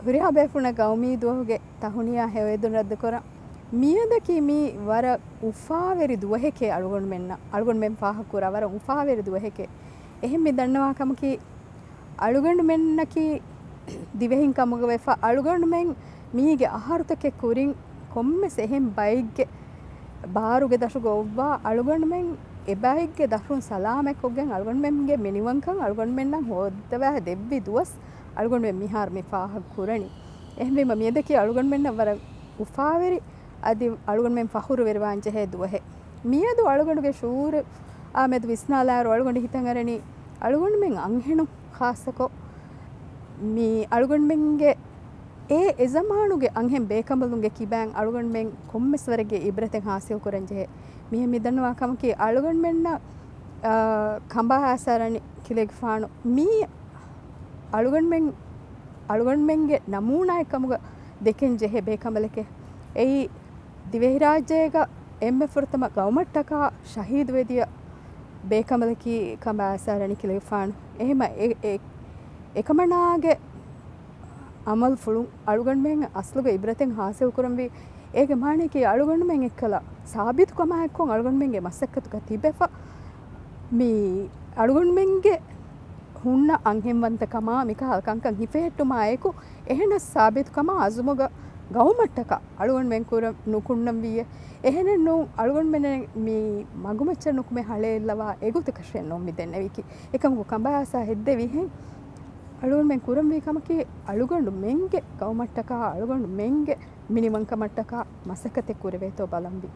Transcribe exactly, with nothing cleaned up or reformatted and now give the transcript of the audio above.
ހުރިހާ ބޭފުޅުންނަށް ގައުމީ ދުވަހުގެ ތަހުނިޔާ ހެޔޮއެދުން ރައްދުކުރަން. މިއަދަކީ މީ ވަރަށް އުފާވެރި ދުވަހެކޭ އަޅުގަނޑުމެންނަށް، އަޅުގަނޑުމެން ފާހަގަކުރާ ވަރަށް އުފާވެރި ދުވަހެކޭ. އެހެން މި ދަންނަވާ ކަމަކީ، އަޅުގަނޑުމެންނަކީ ދިވެހިން ކަމުގަ ވެފަ، އަޅުގަނޑުމެން މީގެ އަހަރުތަކެއް ކުރިން ކޮންމެސް އެހެން ބައެއްގެ ބާރުގެ ދަށުގަ އޮއްވާ، އަޅުގަނޑުމެން އެބައެއްގެ ދަށުން ސަލާމަތްކޮށްގެން، އަޅުގަނޑުމެންގެ މިނިވަންކަން އަޅުގަނޑުމެންނަށް ހޯއްދަވާ ދެއްވި ދުވަސް އަޅުގަނޑުމެން މިހާރު މި ފާހަގަ ކުރަނީ. އެހެންވީމަ މިއަދަކީ އަޅުގަނޑުމެންނަށް ވަރަށް އުފާވެރި، އަދި އަޅުގަނޑުމެން ފަޚުރު ވެރިވާން ޖެހޭ ދުވަހެއް. މިއަދު އަޅުގަނޑުގެ ޝުޢޫރާ މެދު ވިސްނާލާއިރު އަޅުގަނޑު ހިތަށް އަރަނީ، އަޅުގަނޑުމެން އަންހެނުން ޚާއްޞަކޮށް، މި އަޅުގަނޑުމެންގެ އެ، އެ ޒަމާނުގެ އަންހެން ބޭކަނބަލުންގެ ކިބައިން އަޅުގަނޑުމެން ކޮންމެސް ވަރެއްގެ އިބްރަތެއް ހާސިލް ކުރަން ޖެހޭ. މިހެން މި ދަންނަވާ ކަމަކީ، އަޅުގަނޑުމެންނަށް، އާ، ކަނބާ އާސާރަނި ކިލެގެފާނު މީ އަޅުގަނޑުމެން، އަޅުގަނޑުމެންގެ ނަމޫނާއެއް ކަމުގަ ދެކެން ޖެހޭ ބޭކަނބަލެކޭ. އެއީ ދިވެހިރާއްޖޭގަ އެންމެ ފުރަތަމަ ގައުމަށްޓަކާ ޝަހީދުވެދިޔަ ބޭކަނބަލަކީ ކަނބާ އާސާރަނި ކިލެގެފާނު. އެހެމަ އެ، އެ، އެކަމަނާގެ އަމަލުފުޅުން އަޅުގަނޑުމެން އަސްލުގަ އިބްރަތެއް ހާސިލް ކުރަންވީ. އޭގެ މާނައަކީ އަޅުގަނޑުމެން އެއްކަލަ ސާބިތުކަމާއެއްކޮށް އަޅުގަނޑުމެންގެ މަސައްކަތުގަ ތިބެފަ، މި އަޅުގަނޑުމެންގެ ހުންނަ އަންހެންވަންތަކަމާ މިކަހަލަ ކަންކަން ހިފެހެއްޓުމާއެކު، އެހެނަސް ސާބިތުކަމާ އަޒުމުގަ ގައުމަށްޓަކާ އަޅުގަނޑުމެން ކުރަން ނުކުންނަންވީއޭ. އެހެނެއްނޫން، އަޅުގަނޑުމެން މި މަގުމައްޗަށް ނުކުމެ ހަޅޭއްލަވާ އެގޮތަކަށެއްނޫން މި ދެންނެވީކީ. އެކަމަކު ކަނބާ އާސާ ހެއްދެވިހެން އަޅުގަނޑުމެން ކުރަންވީ ކަމަކީ، އަޅުގަނޑުމެންގެ ގައުމަށްޓަކާ އަޅުގަނޑުމެންގެ މިނިވަންކަމަށްޓަކާ މަސައްކަތެއް ކުރެވޭތޯ ބަލަންވީ.